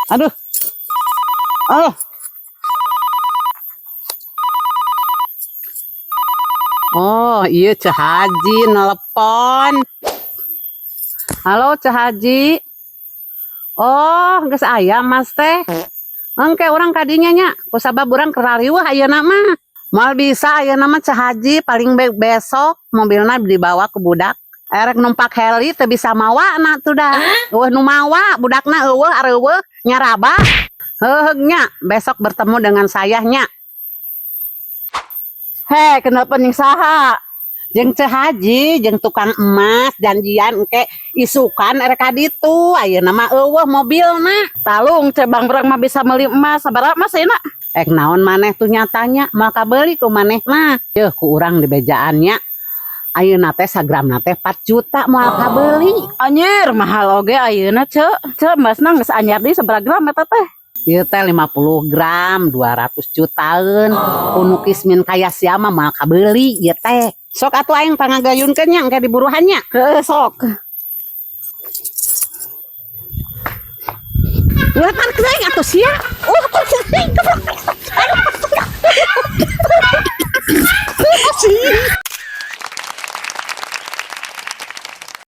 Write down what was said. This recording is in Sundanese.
Aduh. Aduh. Oh, iya Ceu Haji nelpon. Halo Ceu Haji. Oh, geus aya Mas teh. Engke urang kadinya nya, kusabab urang keur riweuh ayeuna mah. Moal bisa ayeuna mah Ceu Haji, paling besok mobilna dibawa ke budak. Erek numpak heli teu bisa mawa na tuh dah. Euweuh nu mawa, budakna euweuh areuweuh nyaraba. Heuh nya, besok bertemu dengan saya nya. Hei, kenapa jeung saha? Jeung Ceu Haji, jeung tukang emas janjian engke isukan erek ka ditu, ayeuna mah euweuh mobilna. Talung ceu bang urang mah bisa meuli emas, sabaraha emas ayeuna? Ek naon maneh tuh nyatanya, moal kabeuli ku maneh mah. Yeuh ku urang di bejaan nya. Ayeuna teh sagramna teh 4 juta moal kabeuli. Anjir, mahal oge ayeuna, Ceu. Ceu, emasna geus anyar deui sabaraha gram eta teh? Ieu teh 50 gram 200 jutaan. Ku nu kismin kaya sia mah moal kabeuli ieu teh. Sok atuh aing pangagayunkeun nya engke diburuhan nya. Heuh, sok. Ulah tarik aing atuh sia. Ulah tarik aing. Aduh.